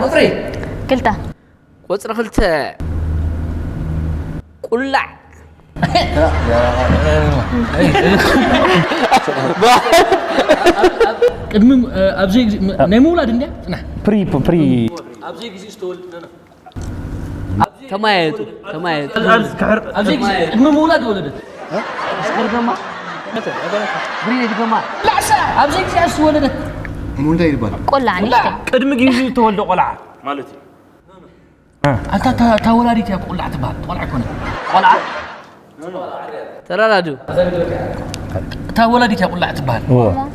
ቁፅሪ ክልተ ቁፅሪ ክልተ ቁላዕ ቅድሚ ኣብዚ ናይ ምውላድ እንድያ ፅናሕ ፕሪ ፕሪ ኣብዚ ግዜ ዝተወልድ ተማየጡ ተማየጡ ኣብዚ ግዜ ቅድሚ ምውላድ ወለደት ስክር ደማ ብሬድ ደማ ላሳ ኣብዚ ግዜ ዝተወለደት ሙንታ ይባላል። ቆላዕ ንሽተ ቅድሚ ግዜ ዝተወልደ ቆልዓ ማለት እዩ ኣንታ እታ ወላዲት እያ ቆላዕ ትበሃል ቆልዓ ኣይኮነ ቆልዓ ተራዳዱ እታ ወላዲት እያ ቆላዕ ትበሃል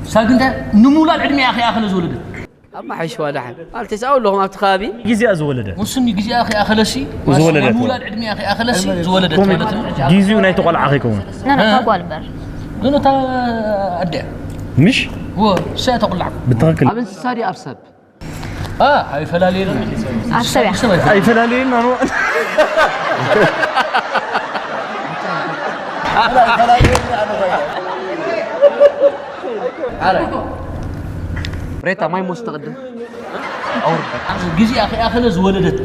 እሳ ግን እንታይ ንምውላድ ዕድሜ እያ ከይኣኸለ ዝወለደት ኣብ መሓይሽዋ ደሓን ማለት ተሳው ኣለኹም ኣብቲ ከባቢ ግዜኣ ዝወለደ ውሱን ግዜኣ ከይኣኸለሲ ዝወለደት። ምውላድ ዕድሜኣ ከይኣኸለሲ ዝወለደት ማለት እዩ ግዜኡ ናይቲ ቆልዓ ከይከውን ነረካ ጓልበር ግን እታ ኣዲያ ምሽ ወ እሳ ተቆላዕ ብትኽክል ኣብ እንስሳ ድዩ ኣብ ሰብ ኣይፈላለየልና ኣብ ሰብ እያ ኣይፈላለየና ነው ሬታ ማይ ሞስ ተቕድም ግዜኣ ከይኣኸለ ዝወለደት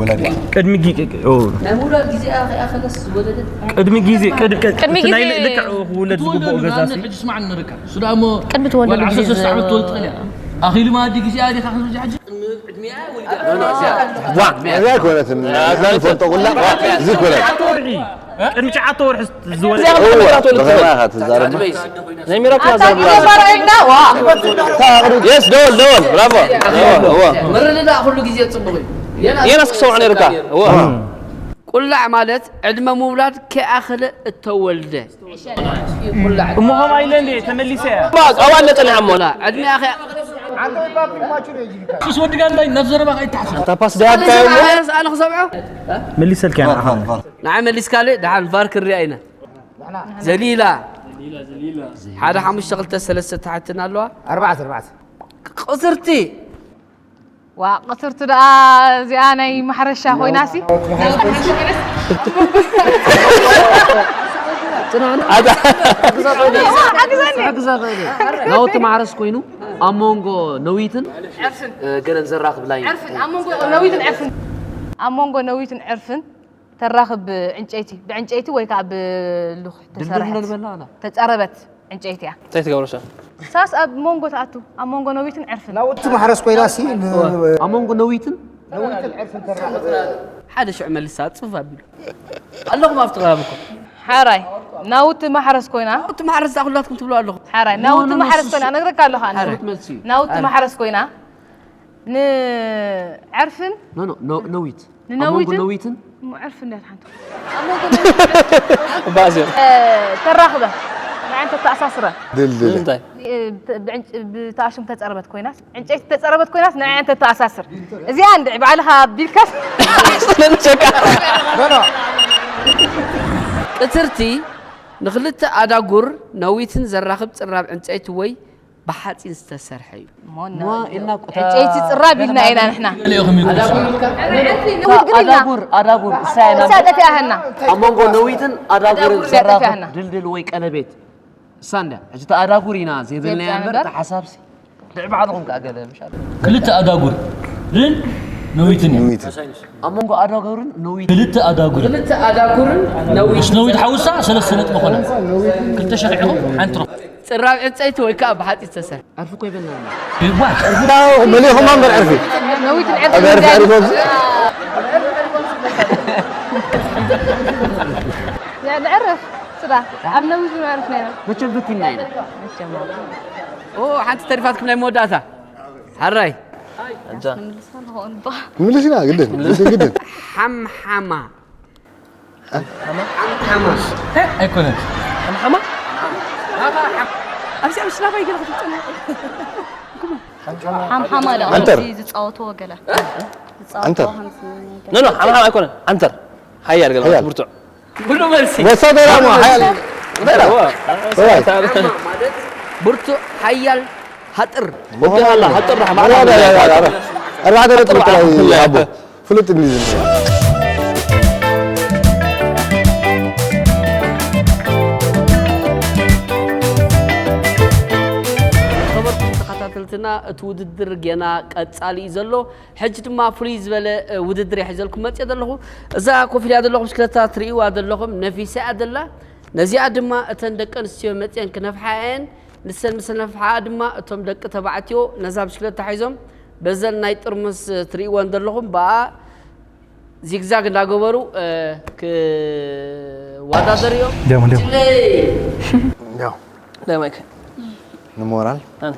ወላዲያ ቅድሚ ጊ- ኦ፣ ናይ ምውላድ ግዜኣ ከይኣኸለስ ዝወለደት ቅድሚ ግዜ ቅድ- ቅድ- ቅድሚ እቲ ናይ ግዜ- ልክዕ ክውለድ ዝግብኦ ገዛሲ ሕጂ ስማዕ ንርካ እሱ ደኣ እሞ ቅድሚ ትወልድ ወላ ግዜ ዓሰርተ ሰዓት ዝ- ትወልድ ትኽእል እያ ኣኺሉ ማዲ ግዜኣ ዲኻ ክብዚ ሕጂ እዛ ኣይኮነትን እዛ ንፈልጦ ቁላ እዚ ይኮነት ቅድሚ ትሽዓተ ወርሒ ዝወለደ እዋ ብኸማኻ ትዛረብ ናይ ሚራክል ኣዛርብ ኣባራይና ዋ የስ ደወል ደወል ብራቮ ምርድዳእ ኩሉ ግዜ ፅቡቅ እዩ የናስ ክሰምዖ ነርካ እዋ ቁላዕ ማለት ዕድመ ምውላድ ከይኣኸለ እተወልደ እሞ ከምኣ ኢለ እንዴ ተመሊሰ እያ ቀዋለ ፀኒዓ እሞ ላ ዕድሜኣ ከይ ሱስ ወዲ ጋንዳይ ናብ ዘረባ ከይተሓስብ ታፓስ ደያብካዮ እሞ ኣነ ክሰምዖ መሊሰልካ ንዓኻ ንዓ መሊስካለ ደሓን ቫር ክሪኣ ኢና ዘሊላ ሓደ ሓሙሽተ ክልተ ሰለስተ ተሓትና ኣለዋ ኣርባዕተ ኣርባዕተ ቅፅርቲ ዋ ቅትርቲ ደኣ እዚኣ ናይ ማሕረሻ ኮይናሲ ናውቲ ማሕረስ ኮይኑ ኣብ መንጎ ነዊትን ገለን ዘራኽብ ላይ ነዊትን ዕርፍን ኣብ መንጎ ነዊትን ዕርፍን ተራኽብ ዕንጨይቲ ብዕንጨይቲ ወይ ከዓ ብልኹሕ ተሰርሐት ተፀረበት ዕንጨይቲ እያ እንታይ ትገብሮ ሰብ ሳስ ኣብ መንጎ ትኣቱ ኣብ መንጎ ነዊትን ዕርፍን ናውቲ ማሕረስ ኮይና ሲ ኣብ መንጎ ነዊትን ነዊትን ዕርፍን ተራኽብ ሓደ ሽዑ መልሳ ፅፍ ኣቢሉ ኣለኹም ኣብቲ ከባቢኩም ሓራይ ናውቲ ማሕረስ ኮይና እቲ ማሕረስ ዛ ኩላትኩም ትብሉ ኣለኹም ሓራይ ናውቲ ማሕረስ ኮይና ነግረካ ኣለኹ ኣነ ሓራይ መልሲ እዩ ናውቲ ማሕረስ ኮይና ንዕርፍን ኖ ኖ ኖ- ነዊት ኣብ መንጎ ንነዊትን ነዊትን ዕርፍን እንዲያ ሓንቲ ባእሲ ተራኽበ ንዓንተ ተኣሳስረ ድልድል እንታይ ብተኣሽም ተፀረበት ኮይናስ ዕንጨይቲ ተፀረበት ኮይናስ ንዓንተ ተኣሳስር እዚኣ እንድዒ ባዕልኻ ቢልካስ ነንሸካ ቅትርቲ ንክልተ ኣዳጉር ነዊትን ዘራኽብ ፅራብ ዕንፀይቲ ወይ ብሓፂን ዝተሰርሐ እዩ ዕንጨይቲ ፅራብ ኢልና ኢና ንሕና ገሊኦኹም ይኩ ነዊት ግን ኢልና ኣዳጉር ኣዳጉር እሳያ እሳ ጠፊኣህና ኣብ መንጎ ነዊትን ኣዳጉርን እሳ ጠፊኣህና ድልድል ወይ ቀለቤት እሳ እንድያ ሕጂ እቲ ኣዳጉር ኢና ዘይበልና እያ እምበር እቲ ሓሳብሲ ልዕ ባዕልኹም ከዓ ገለ ምሻ ክልተ ኣዳጉር ርን ነዊትን እዩ ኣብ መንጎ ኣዳጉርን ነዊት ክልተ ኣዳጉር ክልተ ኣዳጉርን ነዊት ምስ ነዊት ሓውሳ ሰለስተ ነጥቢ ኮነ ክልተ ሸኺዕኹም ሓንቲ ረኹ ፅራብ ዕንፀይቲ ወይ ከዓ ብሓፂ ዝተሰርሐ ዕርፊ እኮ ይበልና ይዋ መሊኹማ እምበር ዕርፊ ነዊትን ኣብ ዕርፊ ዕርፍን ዕሪፎም ንዕርፍ ስራ ኣብ ነዊት ንዕርፍ ነይና መቸም ፈቲና ኢና ኦ ሓንቲ ተሪፋትኩም ናይ መወዳእታ ሓራይ ምልስ ኢና ግድን ግድን ግድን ሓምሓማ ኣይኮነን ኣብዚኣ ምስ ናባይ ገለ ክትፍጠና ሓምሓማ ዳ ኣንተር። ዝፃወትዎ ገለ ኣንተር ኖ ኖ ሓምሓም ኣይኮነን ዓንተር ሓያል ገለ ሓያል። ብርቱዕ ብሉ መልሲ ወሳደራማ ሓያል ሓምሓማ ማለት ብርቱዕ ሓያል ሃጥር ወዲ ሃላ ሃጥር ራሕማ ኣርባዕተ ነጥቢ ጥራይ ይሃቦ ፍሉጥ እንግሊዝኛ ኸበርኩም ተኸታተልቲ ልና እቲ ውድድር ገና ቀጻሊ እዩ ዘሎ። ሕጂ ድማ ፍሉይ ዝበለ ውድድር እየ ሒዘልኩም መፅየ ዘለኹ። እዛ ኮፍ ኢላ ዘለኹ ብሽክለታ ትርእይዋ ዘለኹም ነፊሳ እያ ዘላ። ነዚኣ ድማ እተን ደቂ ኣንስትዮ መፅየን ክነፍሓ እየን። ንሰን ምስ ነፍሓ ድማ እቶም ደቂ ተባዕትዮ ነዛ ብሽክለታ ሒዞም በዘን ናይ ጥርሙስ ትርእይወን ዘለኹም ብኣ ዚግዛግ እንዳገበሩ ክወዳደሩ እዮም። ደሞ ደሞ ያው ለማይክ ንሞራል ኣነ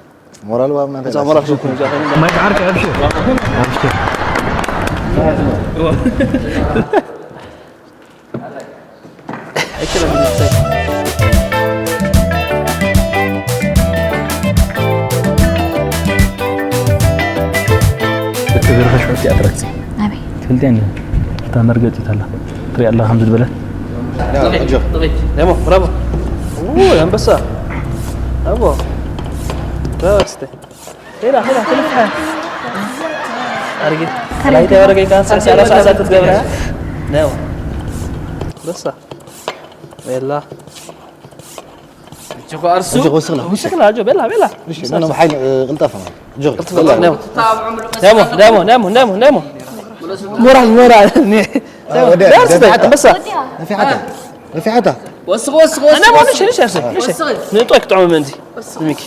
ሞራል ዋብና እዛ ሞራል ሹኩ እዛ ማይክ ዓርኪ ኣብሽር ኣብሽር ብትግርኸ ሽዑ ቲያትረክሲ ኣበይ ትፈልጥያ እንዲ እታ መርገፂት ኣላ ትሪኣ ኣለኻ ከምዚ ዝበለት ደሞ ብራቮ ኡ ኣንበሳ ኣቦ ተባስተ ሄላ ሄላ ተነፍሐ ኣርጊ ላይታ ያረገኝ ካንሰር ሰላሳ ሰዓት ትገብራ ነው በሳ ቤላ እጅ እኮ እርሱ እጅ ወስኽና ውስኽና ኣጆ ቤላ ቤላ እሺ ነው ኃይል እንጠፋ እጆ ደሞ ደሞ ደሞ ደሞ ደሞ ሞራል ሞራል ደርስ በይ ኣንበሳ ነፊሓታ ነፊሓታ ወስኽ ወስኽ ወስኽ እነ ሞን ሽን ሸርሰ እሺ ንጦይ ክጥዑም ምንዲ ሚኪ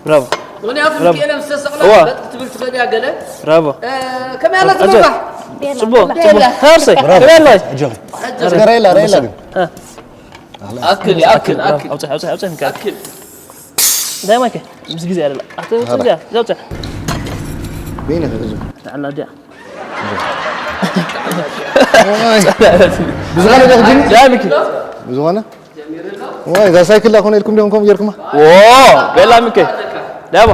ብራቮ ምክንያቱ ብራቮ። ሚኪኤል ምስ ተሰቕላ እዋ። በጥ ክትብል ትኽእል እያ ገለ ብራቮ ከመይ ኣላ ኣጆ ትምራሕ ጽቡቅ ጽቡቅ ሃርሰይ ከመይ ኣላ እጆ ሬላ ሬላ ግን ኣክል ኣክል ኣክል ኣውጽእ ኣውጽእ ኣውጽእ ሚኪ ኣክል እንታይ ማይከ ምስ ግዜ ኣለና ኣተ ወጽእ እዚኣ ዘውጽእ بينك እዞ ተዓላ ዲያ ብዙ ነገር ግን ያ ሚኪ ብዙ ሆነ ወይ ዛ ሳይክል ላኮነ ኢልኩም ዲኹም ከምኡ ጌርኩማ ዎ ቤላ ሚኪ ዳቦ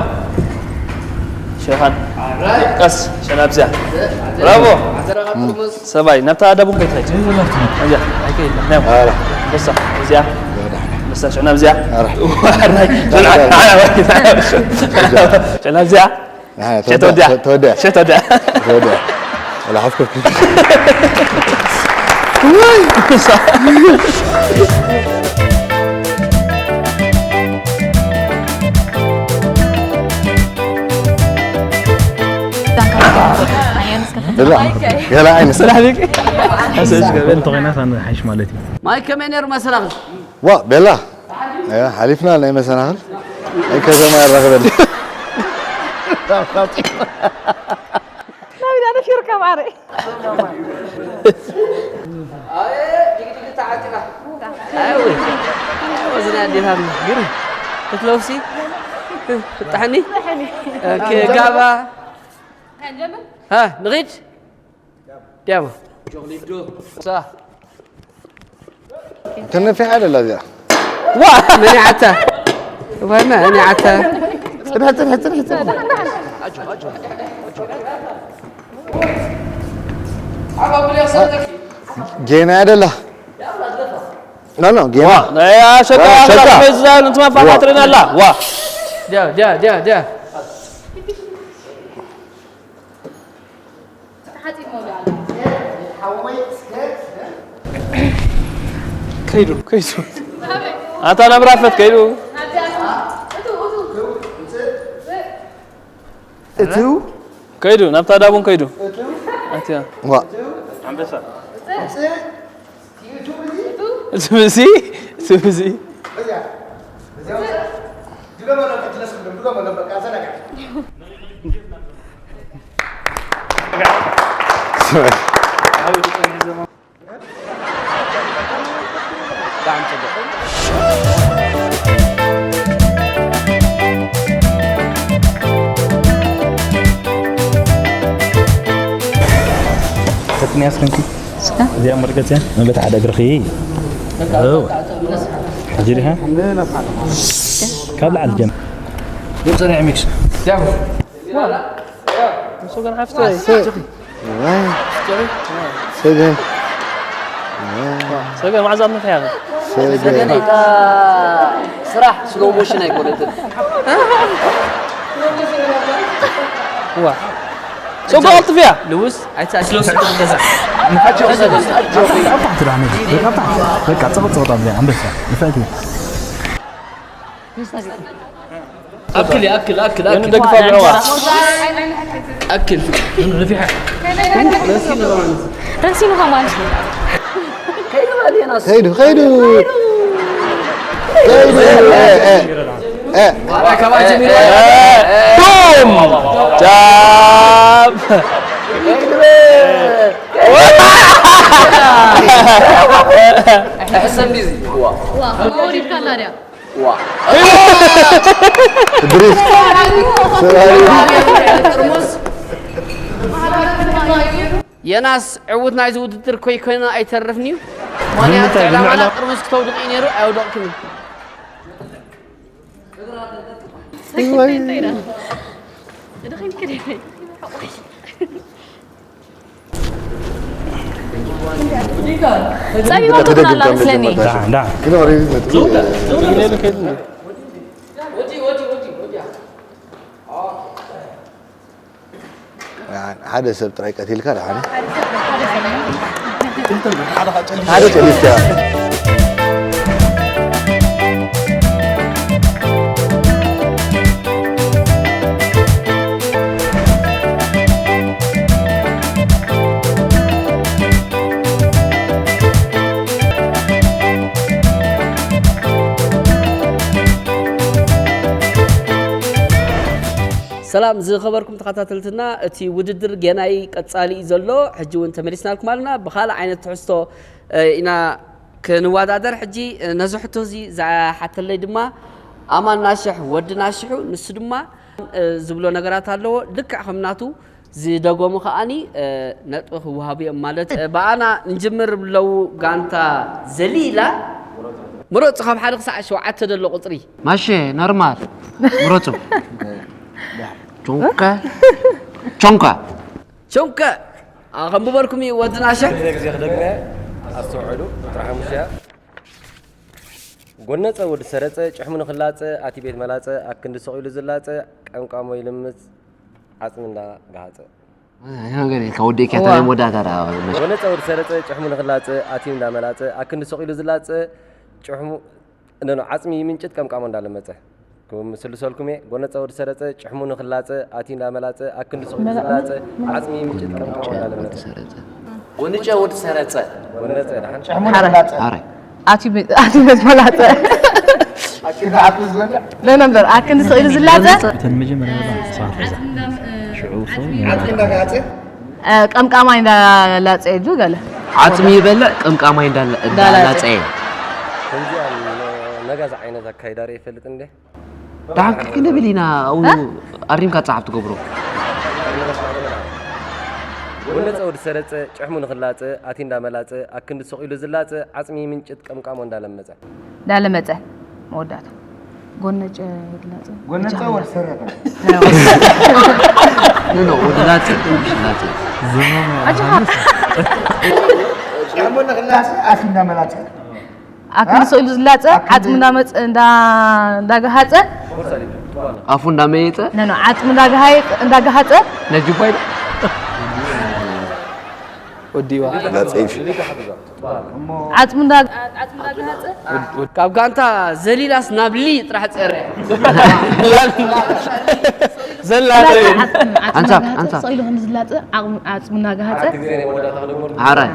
ሸኻን ቀስ ሸናብዚያ ብራቮ ሰባይ ናብታ ዳቡን ከይትኸይድ እዚያ ኣይከይድና ዳቦ በሳ እዚያ በሳ ሸናብዚያ ሸናብዚያ ሸቶዲያ ተወዲያ ሸቶዲያ ተወዲያ ወላ ሓፍከት ገላ ዓይነት ተኾይና ሓይሽ ማለት እዩ ማይ ከመይ ነይሩ መሰላኽል ዋ ቤላ ሓሊፍና ናይ መሰናኽል ናይ ከተማ ያራኽበል ናብዳ ነፊርካ ማዕረ ወዝና ኣዴታት ግን ክትለብሲ ፍጣሕኒ ጋባ ንኺድ ዲያማ ተነፊሓ ደላ እዚኣ ዋ መኒዓታ ዋ መኒዓታ ፅንሕ ፅንሕ ፅንሕ ፅንሕ ጌና ያደላ ኖ ኖ ጌና ያ ሸቃ ዋ፣ ሸቃ። ዛ እንትማ ፋፋትረና ኣላ ዋ ዲያ ዲያ ዲያ ዲያ ከይዱ ከይዱ ኣታ ናብ ራፈት ከይዱ እትው ከይዱ ናብታ ዳቡን ከይዱ ኣትያ ዋ ስምዚ ስምዚ ፈትንያ እስከንኪ እዚኣ መርገጽ እያ መበታ ሓደ እግርኺ ሕጂ ዲኻ ካብ ላዕሊ ጀም ግብፅና ሚክስ ሰገን ሰገን ማዕዛብ ምኽያል ሰገን ስራሕ ስሎ ሞሽን ኣይኮነትን ዋ ሰው ከልጥፍ እያ ልውስ ኣይትሳስሎ ስለ ገዛ በቃ ጸበጥ ጸበጥ ኣብዚኣ ኣንበሳ ንፋይት ኣክል ኣክል ኣክል ኣክል። ኣክል። ረሲኑ ከማን። ከይዱ ከይዱ። ከይዱ። እ፣ እ፣ እ። ቡም! ጃም! ሕሰብ ዲዚ? ዋ። ዋ፣ ወሪድካና ድያ? ዋ። ድሪፍት። ጥርሙዝ። የናስ ዕዉት ናይዚ ውድድር ኮይኮይና ኣይተርፍን እዩ። ምኽንያት ንምንታይ? ልዕሊ ኣባላት ብምዕላም ጥርሙዝ ክተውድቕ እዩ ነይሩ፣ ኣይወደቕክን እዩ። ጸቢባትኩም ኣላ መስለኒ። ዳ፣ ዳ። ሓደ ሰብ ጥራይ ቀቲልካ ደሓን። ሓደ ጨሊፍካ። ሰላም ዝኸበርኩም ተኸታተልትና፣ እቲ ውድድር ጌናይ ቀጻሊ እዩ ዘሎ። ሕጂ እውን ተመሊስናልኩም ኣለና ብኻልእ ዓይነት ትሕዝቶ፣ እ፣ ኢና ክንወዳደር። ሕጂ፣ እ፣ ነዚ ሕቶ እዚ ዝሓተለይ ድማ ኣማን ናሽሕ ወዲ ናሽሑ፣ ንሱ ድማ፣ እ፣ ዝብሎ ነገራት ኣለዎ። ልክዕ ከም ናቱ ዝደገሙ ከኣኒ፣ እ፣ ነጥቢ ክወሃቡ እዮም ማለት እዩ። እ፣ ብኣና ንጅምር ብለው ጋንታ ዘሊላ። ምረጹ ካብ ሓደ ክሳዕ ሸውዓተ ዘሎ ቁጽሪ። ማሸ፣ ኖርማል። ምረጹ። ቾንካ። ቾንካ። ቾንካ። ኣ፣ ከም ብበልኩም እዩ ወዲ ናሸ። ገለ ግዜ ክደግመ ኣስተውዕሉ። ቁጽሪ ሓሙሽተ እያ። ጎነጸ ወዲ ሰረጸ፣ ጭሕሙ ንኽላጸ፣ ኣቲ ቤት መላጸ፣ ኣክንዲ ሰቒሉ ዝላጸ፣ ቀምቃሞ ይልምጽ፣ ዓጽሚ እንዳ ገሃጸ። ኣይ፣ ነገር ኢልካ ወዲ ኢልካ እዋ። ተናይ መወዳእታ ደኣ መሽ- ጎነጸ ወዲ ሰረጸ፣ ጭሕሙ ንኽላጸ፣ ኣቲ እንዳ መላጸ፣ ኣክንዲ ሰቒሉ ዝላጸ፣ ጭሕሙ፣ ኖ፣ ኖ፣ ዓጽሚ ይምንጭት ቀምቃሞ እንዳለመጸ። ክምስልሰልኩም እየ። ጎነጸ ወዲ ሰረጸ፣ ጭሕሙ ንኽላጸ፣ ኣቲ እንዳመላጸ፣ ኣክንዲ ሰቒሉ ዝላጸ፣ ዓጽሚ ይምንጭት ቀምቃሞ እንዳለመጸ። ሰረጸ። ጎንጨ ወዲ ሰረጸ። ጎነጸ ደሓን። ጭሕሙ ንኽላጸ። ኣረ። ኣቲ ብ-፣ ኣቲ ቤት መላጸ። ኣክንዲ ዓጽሚ ዝበልዕ። ለነምበር፣ ኣክንዲ ስቕ ኢሉ ዝላጸ። እተን መጀመርያ ሰባት ሒዛ። ሽዑ ፎን ዓጽሚ እንዳጋጸ። እ፣ ቀምቃማይ እንዳላጸ እዩ ገለ። ዓጽሚ ይበልዕ፣ ቀምቃማይ እንዳላ-፣ እንዳላጸ። እንዳላጸ። ከምዚኣ ነጋዛ ዓይነት ኣካይዳ ርእየ ይፈልጥ እንዴ? ደሓን ክንብል ኢና፣ ኣብኡ እ? ኣሪምካ ጸሓፍ ትገብሮ። ጎነጸ ወዲ ሰረጸ፣ ጭሕሙ ንኽላጸ፣ ኣቲ እንዳመላጸ፣ ኣክንዲ ሰቒሉ ዝላጸ፣ ዓጽሚ ምንጭት ቀምቃሞ እንዳለመጸ። እንዳለመጸ፣ መወዳእታ። ጎነጨ ወዲ ላጸ። ጎነጸ ወዲ ሰረጸ። ኖ፣ ኖ፣ ወዲ ላጸ፣ ወዲ ላጸ። ኣጆኻ። ጭሕሙ ንኽላጸ፣ ኣቲ እንዳመላጸ። ኣክንዲ ስቕ ኢሉ ዝላጸ፣ ኣክንዲ ዓጽሙ እንዳመጸ-፣ እንዳ-፣ እንዳገሃጸ። ኣፉ እንዳመየጠ። ኖ፣ ኖ፣ ዓጽሙ እንዳገሃየ-፣ እንዳገሃጸ። ነጅባይ። ወዲዋ። ላጸ ይሽ-፣ ዓጽሙ እንዳ-፣ ዓጽሙ እንዳገሃጸ። ካብ ጋንታ ዘሊላስ ናብ ሊ ጥራሕ ጸረ። ዘላ። ዓጽሙ፣ ዓጽሙ ኣንሳብ፣ እንዳገሃጸ፣ ኣንሳብ። ስቕ ኢሉ ከም ዝላጸ፣ ዓቕሙ-፣ ዓጽሙ እንዳገሃጸ። ሓራይ።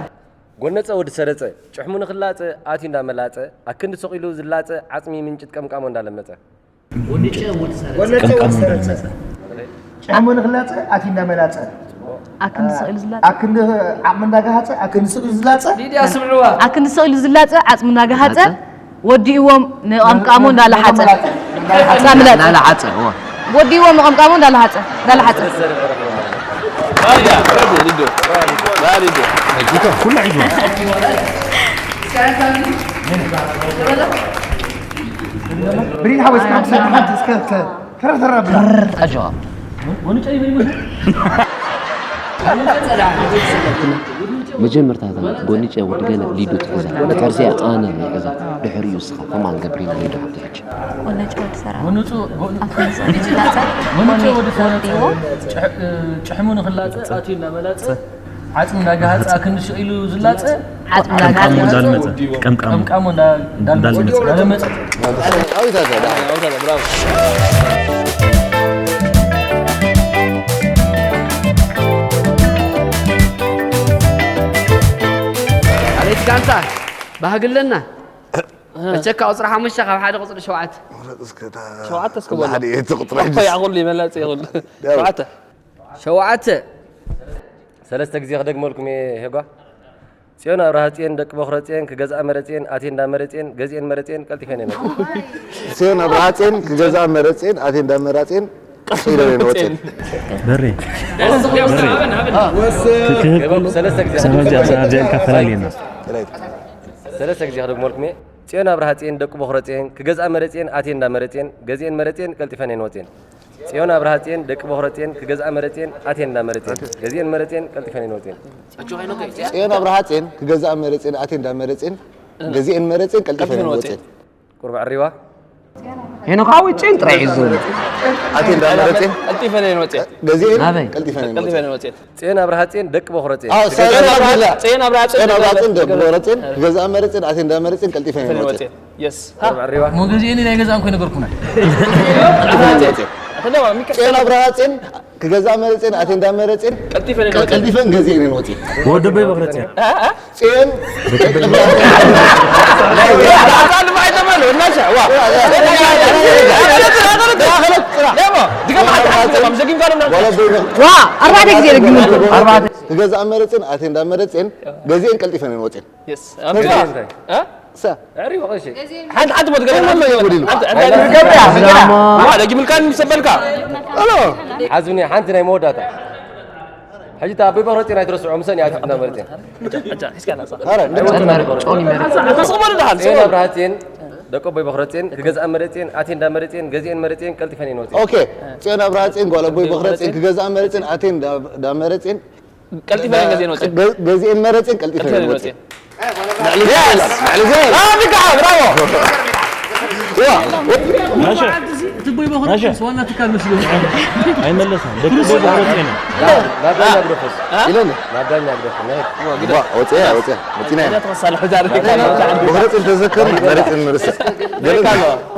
ጎነጸ ወዲ ሰረጸ፣ ጭሕሙ ንኽላጸ፣ ኣትዩ እንዳመላጸ፣ ኣክንዲ ሰቒሉ ዝላጸ፣ ዓጽሚ ምንጭት ቀምቃሞ እንዳለመጸ። ጎነጨ ወዲ ሰረጸ። ጎነጨ ወዲ ቀምቃሞ ሰረጸ። እንዳለመጸ። ጭሕሙ ንኽላጸ፣ ኣትዩ እንዳመላጸ። ኣክንዲ ስቕ ኢሉ ዝላጸ። ኣክንዲ ዓቕሚ እንዳገሃጸ፣ ኣክንዲ ስቕ ኢሉ ዝላጸ። ሊድያ ስምዕዋ። ኣክንዲ ስቕ ኢሉ ዝላጸ፣ ዓጽሙ እንዳገሃጸ። ገሃጸ። ወዲእዎም ንቐምቃሙ እንዳለሓጸ። እንዳለሓጸ። ጻምለጥ። እንዳለሓጸ፣ እወ። ወዲእዎም ንቐምቃሙ እንዳለሓጸ፣ እንዳለሓጸ። ኩሉ ሒዝዋ። ብሪን ሓወይ፣ እስከ ሓንቲ እስከ፣ እስከ፣ ተረፍ፣ ተረፍ ብላ። ኣጆኻ። መጀመርታ እታ ጎንጨ ወዲ ገለ ሊዱ ትሕዛ። ነታ ርሲኣ ጻነ ይሕዛ። ድሕሪኡ እስኻ ከማን ገብሪና ሊዱ ሓብቲ ሕጂ። ጎነጨ ወዲ ሰራ። ጎነጨ፣ ጎ-፣ ኣፍንጫ ዝላጸ፣ ጎነጨ ወዲ ሰራ። ወዲዎ። ጭሕ-፣ እ፣ ጭሕሙ ንኽላጸ ኣትዩ እናመላጸ፣ ዓጽሚ እናገሃጸ፣ ኣክንዲ ስቕ ኢሉ ዝላጸ፣ ዓጽሚ ቀምቃሙ እንዳልመጸ፣ ቀምቃሙ ቀምቃሙ እንዳ- እንዳልመጸ። እንዳልመጸ። እንዳልመጸ። ኣቤት ጋንታ ባህግለና። መቸካ ቁፅሪ ሓሙሽተ ካብ ሓደ ቁፅሪ ሸውዓተ። ሸውዓተ እስከ በሉ። ሓደ እየ እቲ ቁፅሪ እኮ ሕጂ። ያኹሉ ይመላጽ ይኹሉ። ያው። ሸውዓተ። ሸውዓተ። ሰለስተ ግዜ ክደግመልኩም እየ ሄጓ። ጽዮን ኣብርሃ ጽዮን ደቂ ቦኽረ ጽዮን ክገዝኣ መረ ጽዮን ኣትየ እንዳ መረ ጽዮን ገዝኤን መረ ጽዮን ቀልጢፈን እየ መረ። ጽዮን ኣብርሃ ጽዮን ክገዝኣ መረ ጽዮን ኣትየ እንዳ መረ ጽዮን ቀልጢፈን እየ መረ። በሬ። በሬ። ክህብ ከሎ ሰለስተ ግዜ። ሰለስተ ግዜ ክደግመልኩም እየ። ጽዮን ኣብርሃ ጽዮን ደቂ ቦኽረ ጽዮን ክገዝኣ መረ ጽዮን ኣትየ እንዳ መረ ጽዮን ገዝኤን መረ ጽዮን ቀልጢፈን እየ መረ ጽዮን። ጽዮን ኣብርሃ ጽዮን ደቂ ቦኽረ ጽዮን ክገዝኣ መረ ጽዮን ኣትየ እንዳ መረ ጽዮን ገዝኤን መረ ጽዮን ቀልጢፈን እየ መረ ጽዮን። ጽዮን ኣብርሃ ጽዮን ክገዝኣ መረ ጽዮን ኣትየ እንዳ መረ ጽዮን ገዝኤን መረ ጽዮን ቀልጢፈን እየ መረ ጽዮን። ቁርብ ዕሪዋ። ሄኖክ ሓወይ ጽዮን ጥራይ እዩ ዝብል። ኣትየ እንዳ መረ ጽዮን ቀልጢፈን እየ መረ ጽዮን። ገዝኤን ናበይ? ቀልጢፈን እየ መረ ጽዮን። ቀልጢፈን እየ መረ ጽዮን። ጽዮን ኣብርሃ ጽዮን ደቂ ቦኽረ ጽዮን። ኣዎ፣ ጽዮን ኣብርሃ ጽዮን ደቂ ቦኽረ ጽዮን ክገዝኣ መረ ጽዮን ኣትየ እንዳ መረ ጽዮን ቀልጢፈን እየ መረ ጽዮን። የስ። ቁርብ ዕሪዋ። ሞገዜ እኔ ናይ ገዛ እንኮ ነገርኩና። ጽዮን ኣብርሃ ጽዮን ክገዝኣ መረ ጽዮን ኣትየ እንዳ መረ ጽዮን ቀልጢፈን እየ መረ ጽዮን። ቀልጢፈን ገዝኤን እየ መረ ጽዮን። ወደበይ ቦኽረ ጽዮን። ጽዮን ዋ፣ ኣርባዕተ ግዜ ደግምልኩም። ኣርባዕተ። ክገዝኣ መረ ጽዮን ኣትየ እንዳ መረ ጽዮን ገዝኤን ቀልጢፈን እየ መረ ጽዮን። የስ። ኣምሳ። እ? ሳ። ዕሪቡ ቀሺ። ሓንቲ፣ ሓንቲ ቦት ገለ ከመይ እዩ ወዲሉ? ሓንቲ፣ ሓንቲ፣ ሓንቲ። ገብርያ፣ ገብርያ። ዋ፣ ደጊምልካ ምስ ዘበልካ። ኣሎ። ሓዙኒ ሓንቲ ናይ መወዳእታ። ሕጂ እታ ኣቦይ ቦኽረ ጽዮን ኣይትረስዖ፣ ምሰን እያ ኣትያ እንዳ መረ ጽዮን። ኧረ፣ ጨን መረ፣ ጨን መረ። ተስቕበሉ ደሓን፣ ጽዮን ስቕበሉ። ኣብርሃ ጽዮን፣ ደቂ ኣቦይ ቦኽረ ጽዮን፣ ክገዝኣ መረ ጽዮን፣ ኣትየ እንዳ መረ ጽዮን፣ ገዝኤን መረ ጽዮን፣ ቀልጢፈን እየ መረ ጽዮን። ኦኬ። ጽዮን ኣብርሃ ጽዮን፣ ጓል ኣቦይ ቦኽረ ጽዮን፣ ክገዝኣ መረ ጽዮን፣ ኣትየ እንዳ፣ እንዳ መረ ጽዮን፣ ቀልጢፈን እየ ገዝኤን ወጽኤን። ገ-፣ ገዝኤን መረ ጽዮን ቀልጢፈን እየ ወጽኤን። ልዕሊ ዜላ፣ ልዕሊ ዜላ። አ፣ ብቃ፣ ብራቮ። ዋ፣ ናሸ። ናሸ። ዋና ትካል መስሎ። ኣይመለስን። ደቂ ቦኽረ ጽዮን። ናብ ዳኛ ግደፎስ። ኢለኒ። ናብ ዳኛ ግደፎስ። ናይ ዋ፣ ወጽያ፣ ወጽያ። መጺና ኢና። ተመሳለሑ ዛሬ። ቦኽረ ጽዮን ተዘከር፣ መረ ጽዮን ንርስዕ። ገለ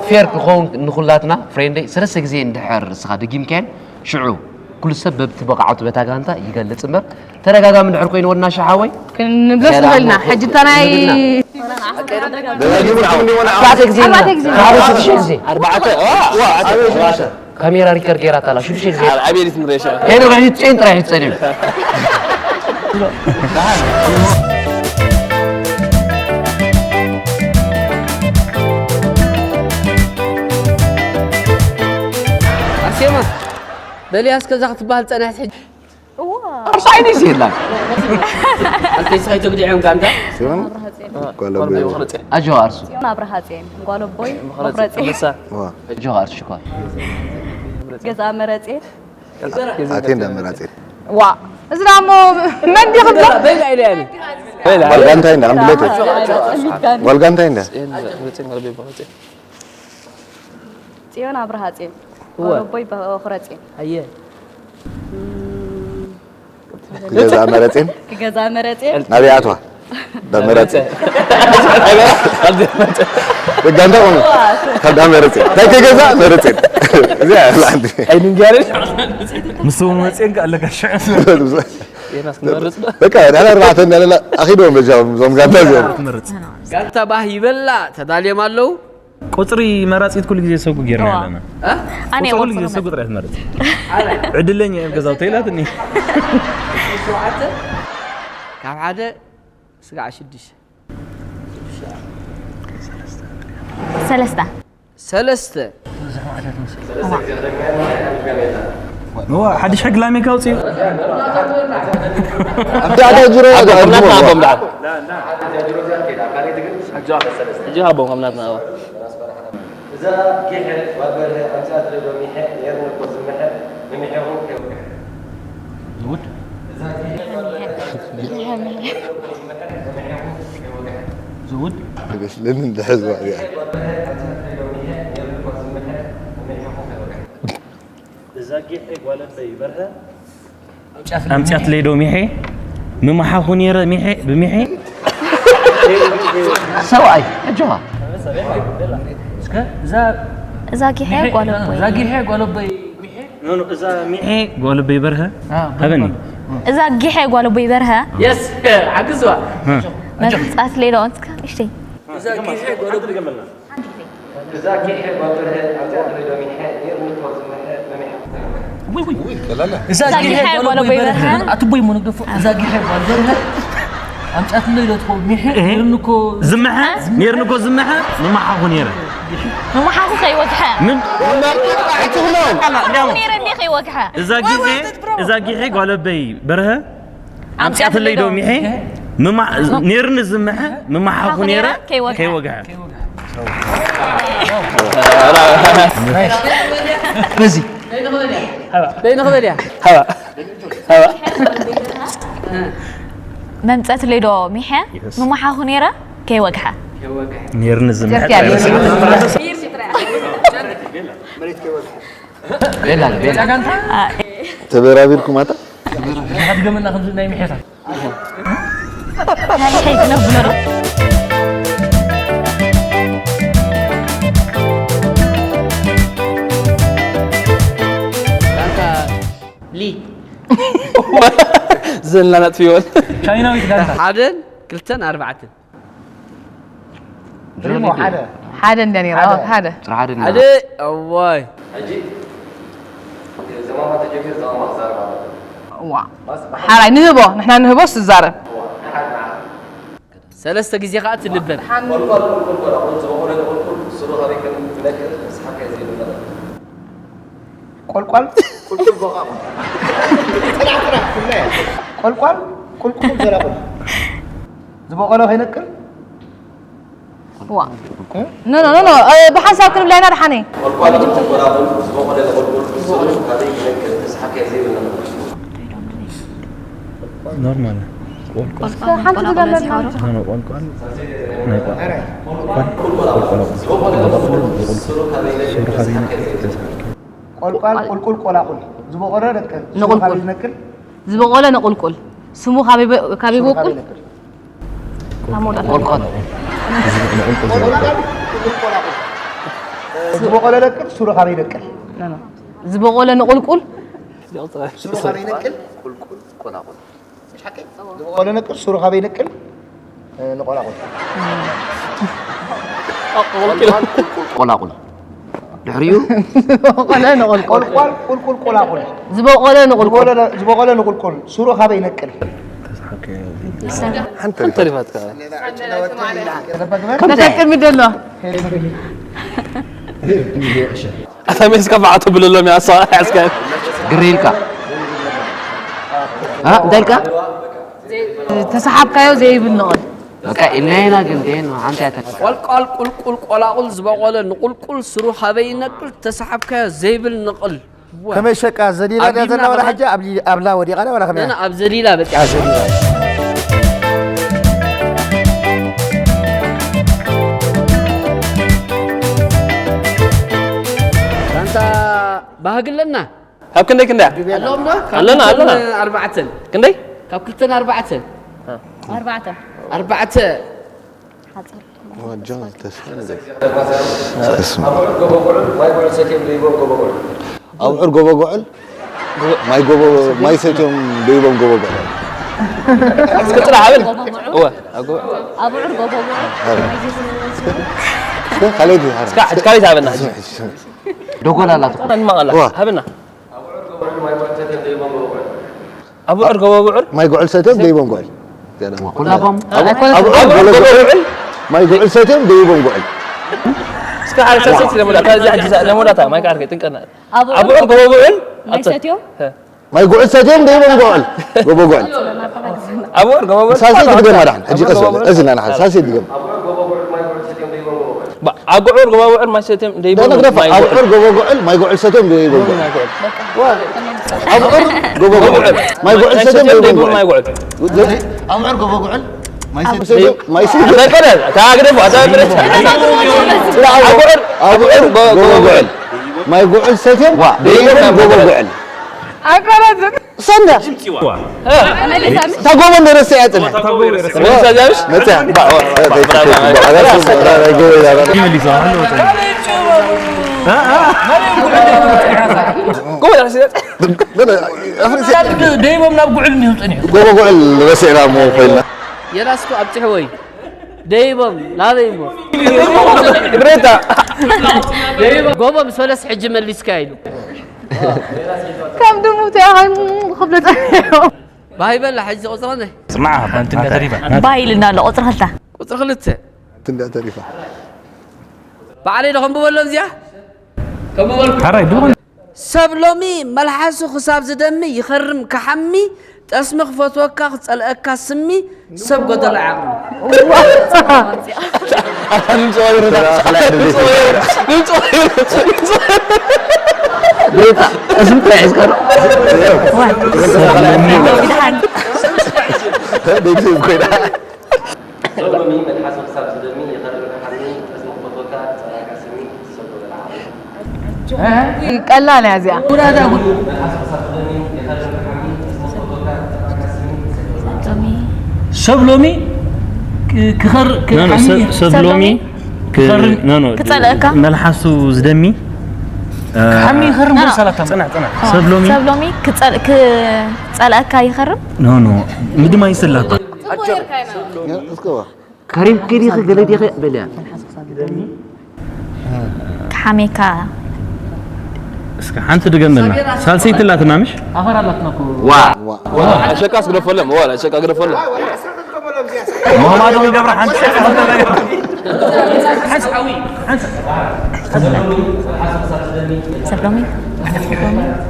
ፌር ክኸውን ንኹላትና፣ ፍሬንደይ፣ ሰለስተ ግዜ እንድሕር እስኻ ደጊምካየን፣ ሽዑ፣ ኩሉ ሰብ በብቲ ብቕዓቱ በታ ጋንታ ይገልጽ እምበር፣ ተደጋጋሚ እንድሕር ኮይኑ ወድና ሻሓወይ ክንብሎስ ንኽእል ኢና። ሕጂ እታ ናይ ንብልና። ደጋጊሙ ደጋጊሙ እንዲሆነ ኣርባዕተ ግዜ ኣርባዕተ ግዜ። ሓደ ሽዱሽተ ግዜ። ኣርባዕተ፣ ዋ፣ ዋ፣ ኣርባዕተ። ካሜራ ሪከርድ ገይራ ኣላ፣ ሽዱሽተ ግዜ። ኣብ ኣቤሊት ንሬሻ። ሄኖክ ሕጂ ጨን ጥራይ ሕጂ ጸኒሑ። ኣርሴማ፣ በልያ እስከ እዛ ክትበሃል ጸንሐት ሕጂ። እዋ። ኣርሳይኒስ የላን። ኣልቴ ሳይቶ ብድዕም ጋንዳ። ሲሆን ጓል ኣቦይ። ኣጆ ኣርሱ። ጽዮን ኣብርሃ ጽዮን፣ ጓል ኣቦይ፣ መኽረጽ መኽረጽ። ኣንበሳ። ዋ። ኣጆ ኣርሱ ሽኳር። ገዛ መረጽ። ኣቴ እንዳ መራጺ። ዋ። እዚ ደሞ መን ዲኹም? በይላ ኢለ ያለ። ጓል ጋንታይ እንዳ፣ ከም ድሌቱ። ጓል ጋንታይ እንዳ። ጽዮን ኣብርሃ ጽዮን። እወ። ጓል ኣቦይ በ-፣ በኹረ ጽዮን። ኣየ። ክገዝኣ መረ ጽዮን? ክገዝኣ መረ ጽዮን? ናበይ ኣትዋ? ዳ መረ ጽዮን። ጋንታ ቆሙ። ካብ ዳ መረ ጽዮን። እንታይ ክገዝኣ? መረ ጽዮን። እዚኣ እያ ሓንቲ። ኣይንንገርን። ምስ እውን መጽዮን ከ ኣለካ ሽዑ። የናስ ንመርጽ ዶ? በቃ፣ ንሕና ኣርባዕተ እንዳለና ኣኺድዎም በጃኹም፣ እዞም ጋንታ እዚኦም። ትመርጽ። ጋንታ ባህ ይበላ ተዳልዮም ኣለዉ። ቁጽሪ መራጺት ኩሉ ግዜ ሰጉ ጌርና እዋ። ኣለና። እ? ኣነ ቁጽሪ ኩሉ ግዜ ቁጽሪ ሰጉ ጥራይ ትመርጽ። ዕድለኛ እየ ገዛውተይ ኢላትኒ። ሸውዓተ ካብ ሓደ ስጋዕ ሽዱሽተ። ሰለስተ። ሰለስተ። እዋ፣ ሓድሽ ሕጊ ላሜካ ኣውፅኡ። ኣብቲ ኣዳጅሮ ኣቦ፣ ከምናትና ኣቦ፣ እምበኣር። ሕጂ ኣቦ፣ ከምናትና ኣቦ። እዛ ጊሐ ጓል በርሀ ኣምጺኣትለይ ዶ ሚሐ፣ ነይርኒ እኮ ዝምሐ፣ መሚሐኹም ከይወግሐ። ዝውድ? እዛ ጊሐ ጓል በርሀ ኣምጺኣትለይ ዶ ሚሐ፣ መሚሐኹም ከይወግሐ። ዝውድ? ትመስለኒ እንድሕዝዋ እዚኣ። እዛ ጊሐ ጓል ኣቦይ በርሀ ኣምጺኣትለይ ዶ ሚሐ? ምማሓኹ ነይረ ሚሐ፣ ብሚሐ? ሰብኣይ ኣጆኻ። እስከ እዛ እዛ ጊሐ ሚሐ- ጓል ኣቦይ እዛ ጊሐ ጓል ኣቦይ ሚሐ ኖ፣ ኖ፣ እዛ ሚሐ ጓል ኣቦይ በርሀ ሃበኒ። እዛ ጊሐ ጓል ኣቦይ በርሀ የስ ሓግዝዋ መምጻት ሌላ ኦንስካ እሽተይ እዛ ጊሐ ጓል ኣቦይ ገመልና እዛ ጊሐ ጓል በርሀ ኣብዛ ትሪዶ ሚሐ ኔርኒ ኳ ዝመሐ መሚሐ እዛ እዛ ጊሐ ጊሐ ጓል ጓል ኣቦይ ኣቦይ በርሀ። በርሀ ኣትቦይ ሞ ንግደፎ እዛ ጊሐ ጓል በርሀ ኣምጻትሎ ኢለትኮ ሚሐ ኔርኒ እኮ ዝመሐ ኔርኒ እኮ ዝመሐ ምማሓኹ ኔረ መማሓኹ ከይወግሐ መርቅዕ ኣይትብሎም። ነረ እንዲ ከይወግሐ እዛ ጊዜ እዛ ጊዜ ጓለበይ በርሀ ኣምፅኣትለይ ዶ ሚሐ ምማ- ኔርኒ ዝምሐ ምማሓኹ ኔረ ከይወግሐ በዚ ደይንኽበል እያ መምፀትለይ ዶ ሚሐ ምማሓኹ ኔረ ከይወግሐ ኔርኒ ዝምሐ ተበራቢርኩም ኣታ ድገመና ከምዚ ናይ ምሕታት ናይ ሕይ ክነብሎ ዶ ሊ ዘልና ነጥፍዮን ቻይናዊት ጋንታ ሓደን ክልተን ኣርባዕተን ሪሞ ሓደ ሓደ እንደ ነይሩ ሓደ ሓደ ሓደ ኣዋይ ሓራይ ንህቦ ንሕና ንህቦ ስዛረብ ሰለስተ ግዜ ከዓ ትንበብ ቆልቋል ቁልቁል ቆልቋል ቁልቁል ዘላቁል ዝበቆሎ ከይነቅል ዋ ኖ ኖ ኖ ኖ ብሓንሳብ ክንብላ ኢና ደሓነ ኖርማል ሓንቲ ትገለጽ ዝኾነ ቆልቋል ናይ ቆልቋል ቆልቋል ቆልቋል ሱሩ ካበይ ነቅል ቆልቋል ቁልቁል ቆላቁል ዝበቆሎ ደቅል ንቁልቁል። ካበይ ነቅል ዝበቆለ ንቁልቁል ስሙ ካበይ በ- ካበይ በቁል ነቅል ቆልቋል ቆልቋል ቁልቁል ቆላቁል ዝበቆሎ ደቅል ሱሩ ካበይ ነቅል ዝበቆለ ንቁልቁል ሱሩ ካበይ ነቅል ቁልቁል ቆላቁል ዝበቆሎ ነቅል ሱሩ ካበይ ነቅል ንቆላቁል ቆላቁል ድሕሪኡ ዝበቆለ ንቁልቁል ቆልቋል ቁልቁል ቆላቁል ዝበቆለ ንቁልቁል ዝበቆለ ንቁልቁል ሱሩ ካበይ ነቅል ሓንቲ ሪፋትካ ተጠቅሚ ደሎ ኣታ ሜስካ ባዕቶ ብለሎም ያሳ ያስካ ግሪልካ እንታይ ኢልካ ተሰሓብካዮ ዘይብል ንቕል በቃ ኢልና ኢና ግን ግን ሓንቲ ያተካ ቆልቋል ቁልቁል ቆላቁል ዝበቆለ ንቁልቁል ስሩ ካበይ ይነቅል ተሰሓብካዮ ዘይብል ንቕል ከመይ ሸቃ ዘሊላ ድያ ዘላ ወላ ሕጂ ኣብላ ወዲቓ ድያ ወላ ከመይ ነና ኣብ ዘሊላ በፂሓ ጋንታ ባህግለና ካብ ክንደይ ክንደያ ኣለዎም ዶ ኣለና ኣለና ኣርባዕተን ክንደይ ካብ ክልተን ኣርባዕተን ኣርባዕተ ኣርባዕተ ኣብዑር ጎበጎዕል ማይ ሰትዮም ደይቦም ጎበጎዕል እስኪ ጥራሕ ብል እወ ኣብዑር ጎበጎ ካልኦት እስካ ሕጂ ካልኦት ሃበና ደጎል ኣላትኩም ንማቐላ ሃበና ኣብዑር ጎበጉዕል ማይ ጉዕል ሰትዮም ደይቦም ጉዕል ኩላቦም ኣብዑር ጎበጉዕል ማይ ጉዕል ሰትዮም ደይቦም ጉዕል እስካ ሓደ ሰሰት ለሞዳታ እዚ ሕጂ ለሞዳታ ማይ ካርገ ጥንቀና ኣብዑር ጎበጉዕል ማይ ሰትዮም ማይ ጉዕል ሰትዮም ደይቦም ጉዕል ጎበጉዕል ኣብዑር ጎበጉዕል ሳሴ ትግደም ኣዳሕን ሕጂ ቀስ በለ እዚ ናና ሳሴ ትግደም ኣጉዑር ጎበጉዕል ማይ ሰትዮም ደይቦም ደንግደፍ ኣብዑር ጎበጉዕል ማይ ጉዕል ሰትዮም ደይቦም ጉዕል ኣብዑር ጎበጉዕል ማይ ጉዕል ሰትዮም ደይቦም ጉዕል ማይ ጉዕል ኣብዑር ጎበጉዕል ማይ ሰትዮም ማይ ሰትዮም ዘበለ ታግደፍ ኣዛበለ ኣብዑር ኣብዑር ጎበጉዕል ማይ ጉዕል ሰትዮም ደይቦም ጎበጉዕል ኣቋረጽ ሰንዳ። እታ ጎቦ እንደ ረስዐ እያ ጽንሕ። መጽያ። ጎቦ እንደ ረስዐ እያ ጽንሕ። ደይቦም ናብ ጉዕል እንዲሁ ጽንሑ። ጎቦ ጉዕል ረሲዕና እሞ ኮይና። የላስኩ ኣብጽሕዎ እዩ። ደይቦም ናበይ እሞ? ቅሬታ። ጎቦ ምስ በለስ ሕጂ መሊስካ ኢሉ። ከም ድሙ እንታይ ኮይኑ ክብሎ ጸኒሑ። ባህ ይበላ ሕጂ ቁጽሪ ክንደይ? ስማዕ፣ ሓንቲ እንዳ ተሪፋ። ባህ ኢልና ኣሎ ቁጽሪ ክልተ። ቁጽሪ ክልተ። እንዳ ተሪፋ። ባዕለይ ዶ ከንብበሎም እዚኣ? ከንብበልኩም። ሓራይ፣ ድሮ ሰብ ሎሚ መልሓሱ ክሳብ ዝደሚ ይኸርም ክሓሚ፣ ጠስሚ ክፈትወካ ክጸልአካ ስሚ፣ ሰብ ጎደሎ ዓቕሚ። ቀላል እያ እዚኣ። ሰብ ሎሚ ክ- ክኸር ክ- ኖ፣ ኖ፣ ሓሚ- ሰብ- ሰብ ሎሚ ክ- ክኸርን- ኖ፣ ኖ፣ ክጸልአካ? መልሓሱ ዝደሚ እ፣ ሓሚ ይኸርም ኖ፣ ኖ። ጎርሳላታ ጽናሕ፣ ጽናሕ። ሰብ ሎሚ ሰብ ሎሚ ክጸል- ክጸልአካ ይኸርም? ኖ፣ ኖ፣ ምድማይ ስላታ። ከሪምኪ ዲኺ ገለ ዲኺ በልያ። ክሓሜካ እስከ ሓንቲ ድገመልና። ሳልሰይቲ ላትና ምሽ? ኣፈር ኣላትና እኮ። ዋ ኣሸቃስ ግደፈሎም፣ ዋ ኣሸቃ ግደፈሎም። ማማዶ ይገብራ ሓንቲ ሓንቲ ሓንቲ ሓዊ ሓንቲ ሰብ ሎሚ ሰብ ሎሚ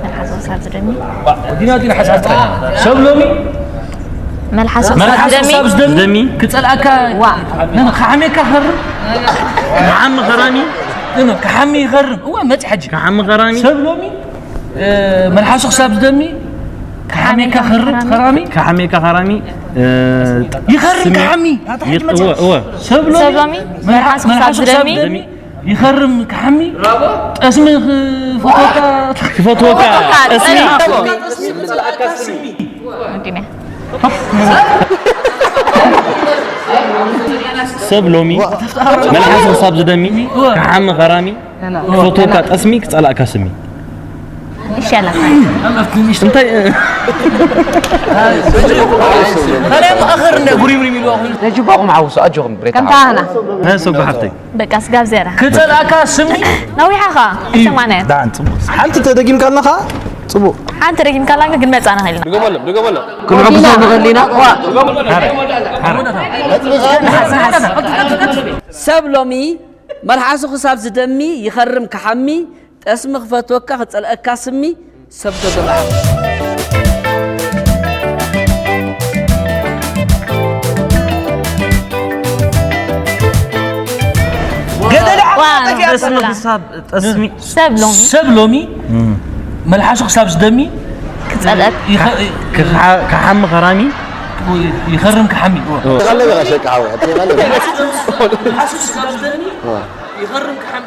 መልሓሱ ክሳብ ዝደሚ ዲና ዲና ሓሳብ ጥራሕ። ሰብ ሎሚ መልሓሱ ክሳብ መልሓሱ ዝደሚ ክሳብ ዝደሚ ደሚ ክጸልኣካ ዋ ን- ክሓሜካ ይኸርም ንዓሚ ኸራሚ ን- ክሓሚ ይኸርም እወ መጽ ሕጂ ክሓሚ ኸራሚ ሰብ ሎሚ እ፣ መልሓሱ ክሳብ ዝደሚ ክሓሜካ ይኸርም ኸራሚ ክሓሜካ ኸራሚ እ፣ ይኸርም ስሚ- ክሓሚ ኣታ ሕጂ ይጥ- መጽ እወ እወ ሰብ ሎሚ መልሓሱ ክሳብ ዝደሚ ይኸርም ክሓሚ ጠስሚ ክፈትወካ ክፈትወካ ጠስሚ ወዲነ ሰብ ሎሚ መልሓሱ ክሳብ ዝደሚ ክሓሚ ኸራሚ ክፈትወካ ጠስሚ ክጸላእካ ስሚ ይሻላል። እንታይ ካልኣይ መኣኸር እንዳ ጉሪምሪም ኢልዋ ኮይኑ ነጅባኹም ሓውሱ ኣጆኹም ብሬታ ከምታ ሃና ናይ ሰጉ ሓፍተይ በቃ ስጋብ ዘራ ክጸላእካ ስሚ ነዊሓ ኸ ይሰማነ ዳን ጽቡቅ ሓንቲ ተደጊምካልና ኸዓ ጽቡቅ። ሓንቲ ረጊምካላን ግን መጻና ኸልና ድገመሎም ድገመሎም። ክንዕግሶ ንኽእል ኢና። ሰብ ሎሚ መልሓሱ ክሳብ ዝደሚ ይኸርም ክሓሚ ጠስሚ ክፈትወካ ክጸልአካ ስሚ ሰብ ተገባዓ ገደዳ ዋን ጠስሚ ክሳብ ጠስሚ ሰብ ሎሚ ሰብ ሎሚ መልሓሱ ክሳብ ዝደሚ ክጸልአካ ይኸ- ክሓ- ክሓሚ ኸራሚ ይኸርም ክሓሚ ተቃለበ ሸቃ ሓወ ተቃለበ መልሓሱ ክሳብ ዝደሚ ይኸርም ክሓሚ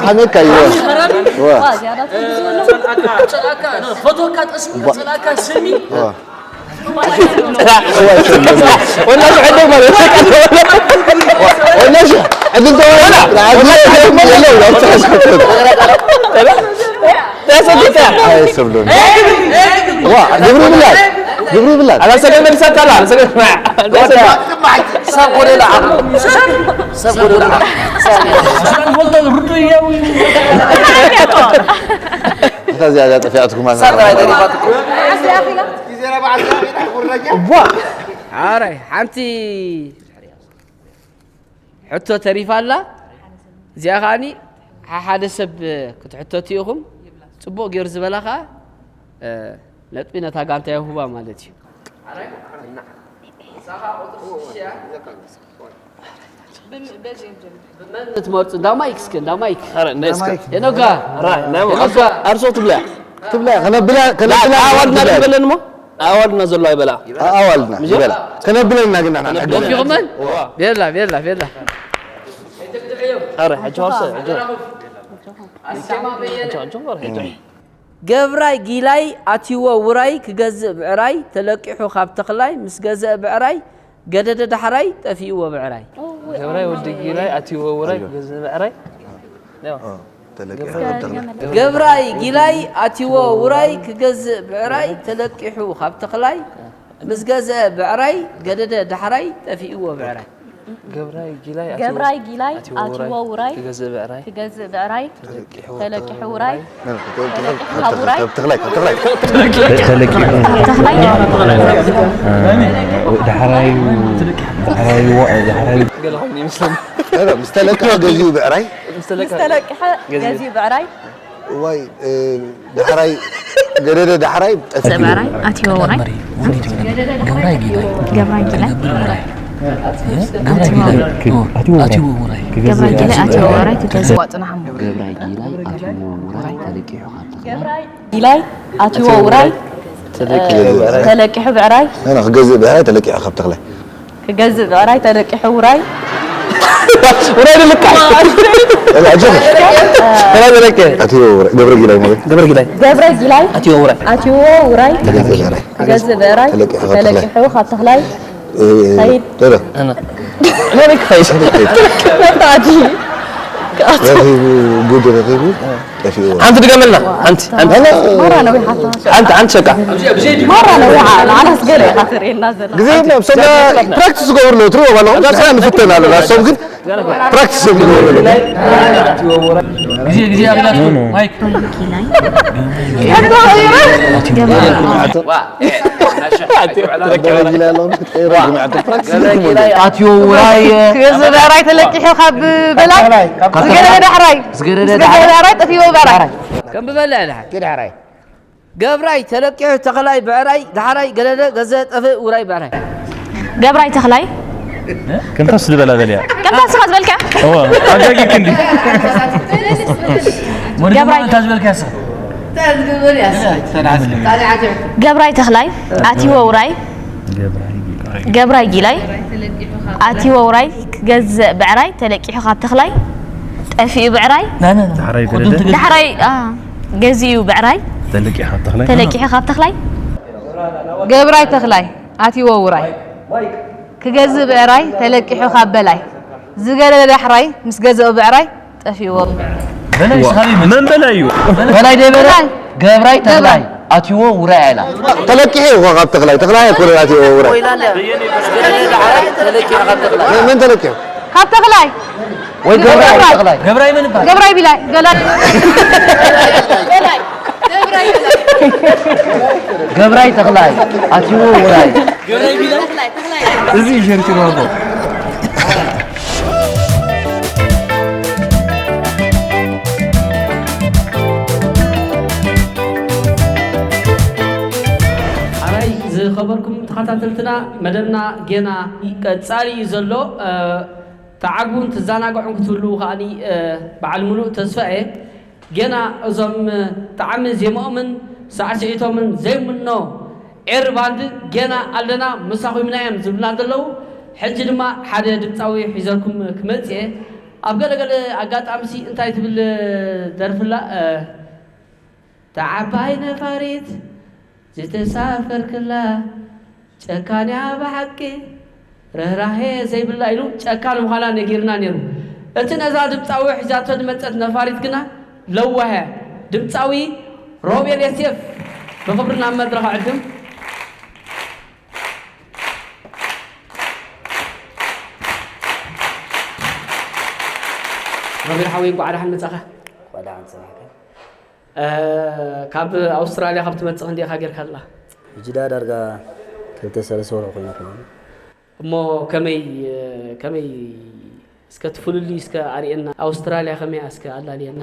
ሓሜካ ይወ ወ ጸላእካ ጸላእካ ፈቶካ ጠስሚ ጸላእካ ስሚ ወላሽ ዕድል ማለት ወላሽ ዕድል ተወላ ዋ ግብሪ ብላት ግብሪ ብላት ኣላሰገን መልሳት ኣላ ኣላሰገን ሰብ ጎደሎ ዓቕሉ ሰብ ጎደሎ ዓቕሉ ፈልጦ ርዱ እያው እታ ዝያዳ ጠፊኣትኩም ኣላ ኣራይ ሓንቲ ሕቶ ተሪፋ ኣላ። እዚኣ ከዓኒ ሓደ ሰብ ክትሕተቱ ኢኹም። ጽቡቕ ገይሩ ዝበላ ከኣ ነጥቢ ነታ ጋንታ የውህባ ማለት እዩ። መን ትመርጹ? እንዳ ማይክ እስከ፣ እንዳ ማይክ። ኧረ፣ ናይ እስከ። ሄኖካ። ራ፣ ናይ ሞ-፣ ሄኖካ። ኣርሶ ትብላ። ትብላ፣ ከነብላ፣ ከነብላ ኣዋልድና ትብላ። ይበለን እሞ? ኣዋልድና ዘሎ ኣይበላ። ኣዋልድና ይበላ። ከነብለና ግና ንሕገ። ደፊኹመን? ቤላ፣ ቤላ፣ ቤላ። ኧረ፣ ሕጂ ወርሰ፣ ሕጂ። ሕጂ፣ ሕጂ፣ ሕጂ። ገብራይ ጊላይ ኣትይዎ ውራይ ክገዝእ ብዕራይ ተለቂሑ ካብ ተኽላይ ምስ ገዘአ ብዕራይ ገደደ ዳሕራይ ጠፊእዎ ብዕራይ። ገብራይ ወዲ ጊላይ ኣትይዎ ውራይ ክገዝእ ብዕራይ ገብራይ ጊላይ ኣትይዎ ውራይ ክገዝእ ብዕራይ ተለቂሑ ካብ ተኽላይ ምስ ገዘአ ብዕራይ ገደደ ዳሕራይ ጠፊእዎ ብዕራይ። ገብራይ ጊላይ ገብራይ ጊላይ ኣትዎ ውራይ ክገዝእ ብዕራይ ክገዝእ ብዕራይ ተለቂሑ ውራይ ተለቂሑ ካብ ውራይ ተኽላይ ካብ ተኽላይ ተለቂሑ ተኽላይ ዳሕራይ ዳሕራይ ገለ ኮይኑ ይመስለኒ። ምስ ተለቅሐ ገዚኡ ብዕራይ ምስ ተለቅሐ ገዚኡ ብዕራይ ዋይ ዳሕራይ ገደደ ዳሕራይ ጠፊኡ ብዕራይ ኣትዎ ውራይ ገብራይ ጊላይ ገብራይ ጊላይ ኣትዎ ውራይ ገብራይ ጊላይ ኣትዎ ውራይ ክገዝእ ገብራይ ጊላይ ኣትዎ ውራይ ተለቂሑ ካብ ተኽላይ ጊላይ ኣትዎ ውራይ ተለቂሑ ብዕራይ ክገዝእ ብዕራይ ተለቂሑ ካብ ተኽላይ ክገዝእ ብዕራይ ተለቂሑ ውራይ ውራይ ተለቂሑ ተለቂሑ ውራይ ገብረ ጊላይ ማለት ገብረ ጊላይ ገብረ ጊላይ ኣትዎ ውራይ ኣትዎ ውራይ ኣትዎ ውራይ ክገዝእ ብዕራይ ክገዝእ ብዕራይ ተለቂሑ ካብ ተኽላይ ተለቂሑ ካብ ተኽላይ ከይድ ዶዶ መን ክኸይድ መብታዕቲ ረኺቡ ጉድ ረኺቡ ጠፊእዎ ሓንቲ ድገመልና ሓንቲ ሓንቲ ማራ ነዊሓታ ሓንቲ ሓንቲ ሸቃ ማራ ነዊሓ ንዓናስ ገለ ኢኻ ትርእየና ዘላ ግዜ የብሎም እሶም ፕራክቲስ ዝገብሩ ኣለዉ ትሪእዎም ኣለኹም ንሕና ንፍተን ኣለና እሶም ግን ፕራክቲስ እዮም ዝገብሩ ግዜ ግዜ ኣብላትኩም ማይክ ኣትዮ ውራይ ክገዝእ ብዕራይ ተለቂሑ ካብ በላይ ዝገደደ ዳሕራይ ዝገደደ ዳሕራይ ጠፊዎ ብዕራይ ከም ብበልዕ ድሓር ዳሕራይ ገብራይ ተለቂሑ ተኽላይ ብዕራይ ዳሕራይ ገደደ ገዘ ጠፍእ ውራይ ብዕራይ ገብራይ ተኽላይ ከምታ ስልበላ ዘልያ ከምታ ንስኻ ዝበልካ ኣጋጊ ክንዲ ገብራይ እንታ ዝበልካ ያስኻ ገብራይ ተኽላይ ኣትዎ ውራይ ገብራይ ጊላይ ኣትዎ ውራይ ክገዝእ ብዕራይ ተለቂሑ ካብ ተኽላይ ጠፊኡ ብዕራይ ዳሕራይ ገደደ ዳሕራይ ገዚኡ ብዕራይ ተለቂሑ ካብ ተኽላይ ተለቂሑ ካብ ተኽላይ ገብራይ ተኽላይ ኣትዎ ውራይ ክገዝእ ብዕራይ ተለቂሑ ካብ በላይ ዝገደደ ዳሕራይ ምስ ገዘኦ ብዕራይ ጠፊእዎ በላይ ስኻቢ መን በላይ እዩ በላይ ደይ በላይ ገብራይ ተኽላይ ኣትዎ ውራይ ኣይላ ተለቂሑ እኮ ካብ ተኽላይ ተኽላይ ኣይኮነን ኣትዎ ውራይ መን ተለቂሑ ካብ ተኽላይ ወይ ገብራይ ተኽላይ ገብራይ ምን ይባል ገብራይ ቢላይ ገላይ ገብራይ ተኽላይ ኣትዎ ውራይ እዚ ሸርሽሮ ኣራይ ዝኸበርኩም ተኸታተልትና መደብና ጌና ቀጻሊ እዩ ዘሎ። ተዓግቡን ትዘናግዑን ክትህልዉ ከኣኒ በዓል ሙሉእ ተስፋ እየ። ጌና እዞም ጣዕሚ ዜማኦምን ሳዕስዒቶምን ዘይምኖ ኤር ባንድ ጌና ኣለና ምሳኹም ኢና እዮም ዝብልና ዘለዉ። ሕጂ ድማ ሓደ ድምፃዊ ሒዘልኩም ክመፅእ እየ። ኣብ ገለገለ ኣጋጣሚሲ እንታይ ትብል ደርፍላ ተዓባይ ነፋሪት ዝተሳፈርክላ ጨካንያ ብሓቂ ርህራሄ ዘይብላ ኢሉ ጨካን ምዃና ነጊርና ነይሩ። እቲ ነዛ ድምፃዊ ሒዛቶ ዝመፀት ነፋሪት ግና ለዋህ እያ። ድምፃዊ ሮቤል የሴፍ ብኽብሪ ናብ መድረኽ ዕድም። ሮቤል ሓወይ እንኳዕ ደሓን መፃኻ። እንኳዕ ደሓን ፀናሕካ። ካብ ኣውስትራልያ ካብ ትመፅእ ክንደይ ኢኻ ጌርካ ኣለኻ? ሕጂ ደኣ ዳርጋ ክልተ ሰለስተ ወርሒ ኮይኑ ይኸውን። እሞ ከመይ ከመይ እስከ ትፍልልይ እስከ ኣርእየና ኣውስትራልያ ከመይ እስከ ኣላልየና።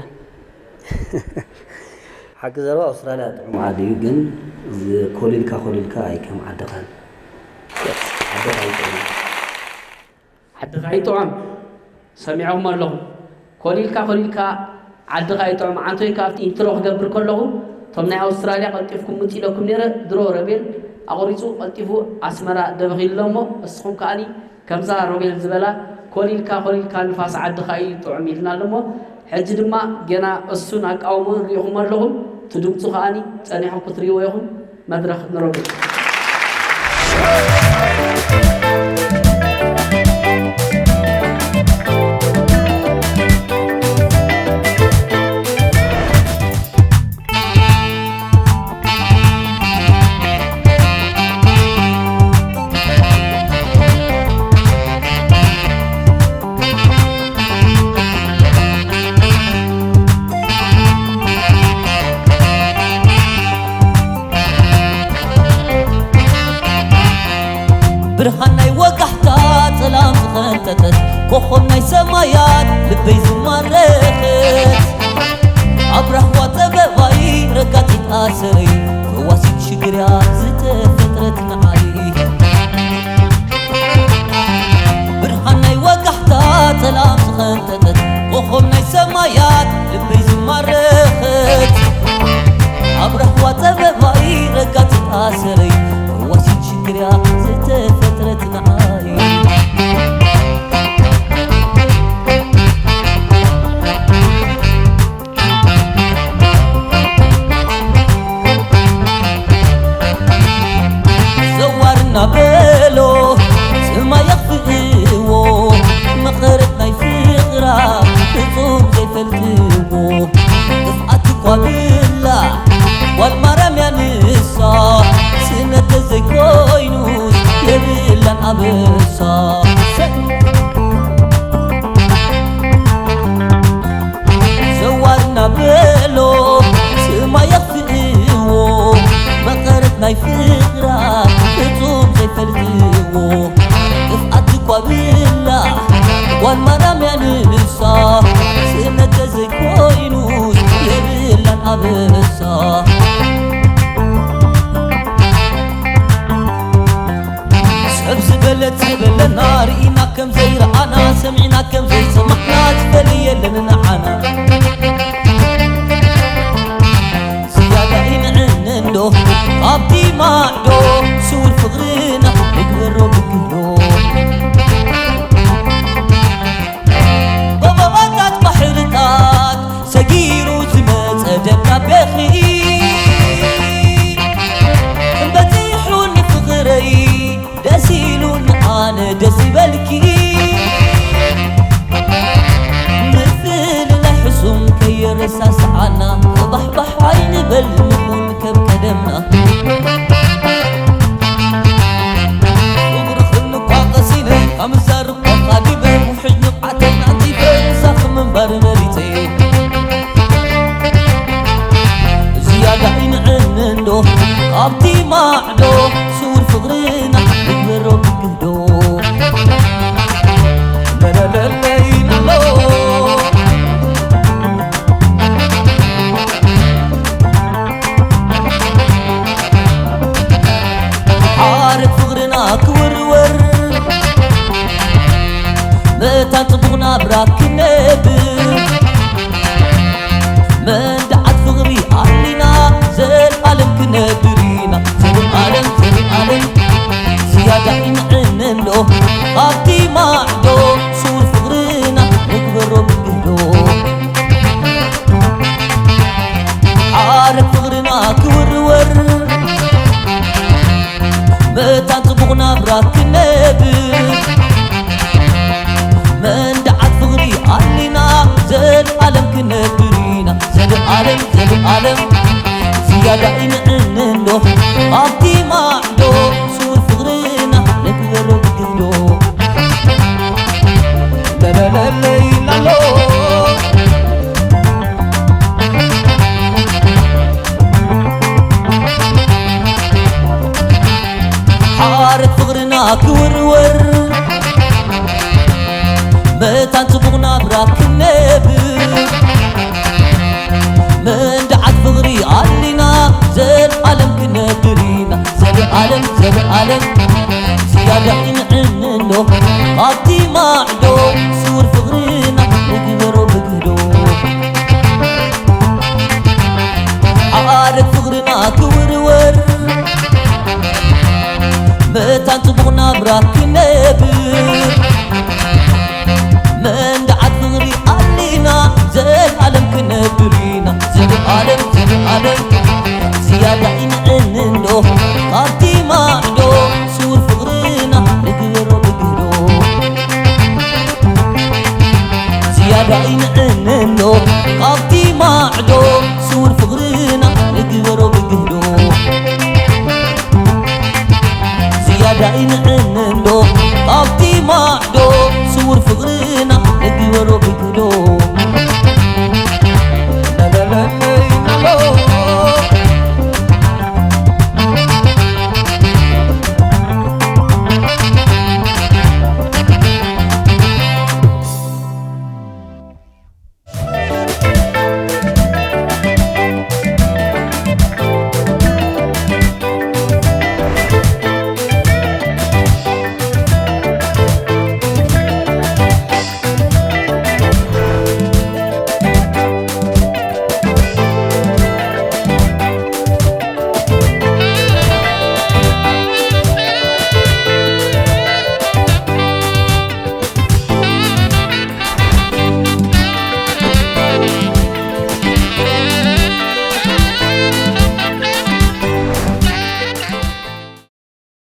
ሓቂ ዘረባ ኣውስትራልያ ጥዑም ዓዲ እዩ፣ ግን ኮሊልካ ኮሊልካ ኣይከም ዓድኻን ዓድኻ ይጥዑም። ዓድኻ ይጥዑም ሰሚዕኹም ኣለኹም። ኮሊልካ ኮሊልካ ዓድኻ ይጥዑም። ዓንቶይ ካብቲ ኢንትሮ ክገብር ከለኹ እቶም ናይ ኣውስትራልያ ቀልጢፍኩም ምጽእ ኢለኩም ነይረ። ድሮ ረቤል ኣቑሪጹ ቀልጢፉ ኣስመራ ደበኽ ኢሉ ኣሎ እሞ እስኹም ከኣኒ ከምዛ ሮቤል ዝበላ ኮሊልካ ኮሊልካ ንፋስ ዓድኻ እዩ ጥዑም ኢልና ኣሎ እሞ ሕጂ ድማ ገና እሱን ኣቃውሞን ርኢኹም ኣለኹም። እቲ ድምፁ ከኣኒ ጸኒሕኩም ክትርእይዎ ኢኹም። መድረኽ ንረግጽ። ብርሃን ናይ ወጋሕታ ጸላም ዝኸንጠጠት፣ ኮኾብ ናይ ሰማያት ልበይ ዝማረኸት፣ ኣብ ራህዋ ጥበባይ ረጋጺት ኣሰረይ፣ ፈዋሲት ሽግርያ ዝተፈጥረት ንዓይ። ብርሃን ናይ ወጋሕታ ጸላም ዝኸንጠጠት፣ ኮኾብ ናይ ሰማያት ልበይ ዝማረኸት፣ ኣብ ራህዋ ጥበባይ ረጋጺት ኣሰረይ፣ ፈዋሲት ሽግርያ ዝተፈጥረት ንዓይ። ዘዋር እናበሎ ጽማይ የኽፍእዎ፣ መቐረት ናይ ፍቕራ ፍጹም ዘይፈልጥዎ። ጥፍኣት እኳ ብላ ጓል ማርያም እያ ንሳ፣ ስእነት ተዘይኮይኑስ የብላን ኣበሳ። ዘዋር እናበሎ ስማ የኽፍእዎ፣ መቐረት ናይ ፍቕራ ፍጹም ዘይፈልጥዎ። ጥፍኣት እኳ ብላ ጓል ማርያም እያ ንሳ፣ ስእነት ተዘይኮይኑስ የብላን ኣበሳ። ሰብ ዝበለት ዝበለና፣ ርኢና ከም ዘይረኣና፣ ሰሚዕና ከም ዘይሰማዕና፣ ዝፈልይ የለን ንዓና። ዝያዳ ይንዕነንዶ ካብቲ ማዕዶ፣ ስውር ፍቕርና ንግበሮ ብግዶ። ጎቦታት ባሕርታት ሰጊሩ ዝመጸ ደብዳቤኺ፣ በጺሑኒ ፍቕረይ፣ ደስ ኢሉኒ ኣነ ደስ ይበልኪ። ምፍልላይ ሕሱም ከየረሳስዓና፣ ባሕባሕ ኣይንበል ንኹን ከም ቀደምና። ፍቕርኽን እኳ ቀሲነ፣ ካብ ምዛርብ ኣቓዲመ፣ ውሕጅ ንብዓተይ ኣንጺፈ፣ ምሳኺ ምንባር መሪጸ። ዝያዳ ይንዕነንዶ ካብቲ ማዕዶ፣ ስውር ፍቕርና ንግበሮ ብግህዶ። ለለለለይ ለሎ። ሓረግ ፍቕርና ክውርወር፣ መታን ጽቡቕ ናብራ ክነብር፣ መንደዓት ፍቕሪ ኣሊና፣ ዘልኣለም ክነብር ኢና። ዘልኣለም፣ ዘልኣለም፣ ዝያዳ ይንዕነንዶ ኣብቲ ማዕዶ፣ ስውር ፍቕርና ንግበሮ ብግህዶ። ሓረግ ፍቕርና ክውርወር፣ መታን ጽቡቕ ናብራ ክነብር፣ መንደዓት ፍቕሪ ኣሊና፣ ዘልኣለም ክነብር ኢና። ዘልኣለም፣ ዘልኣለም፣ ዝያዳ ይንዕነንዶ ኣብቲ ማዕዶ፣ ስውር ፍቕርና ንግበሮ ብግህዶ። ለለለለይ ላሎ። ሓረግ ፍቕርና ክውርወር፣ መታን ጽቡቕ ናብራ ክነብር፣ መንደዓት ፍቕሪ ኣሊና፣ ዘልኣለም ክነብር ኢና። ዘልኣለም፣ ዘልኣለም፣ ዝያዳ ይንዕነንዶ ኣብቲ ማዕዶ፣ ስውር ፍቕርና ንግበሮ ብግህዶ። ሓረግ ፍቕርና ክውርወር፣ መታን ጽቡቕ ናብራ ክነብር፣ መንደዓት ፍቕሪ ኣሊና፣ ዘል ዝያዳ ይንዕንዶ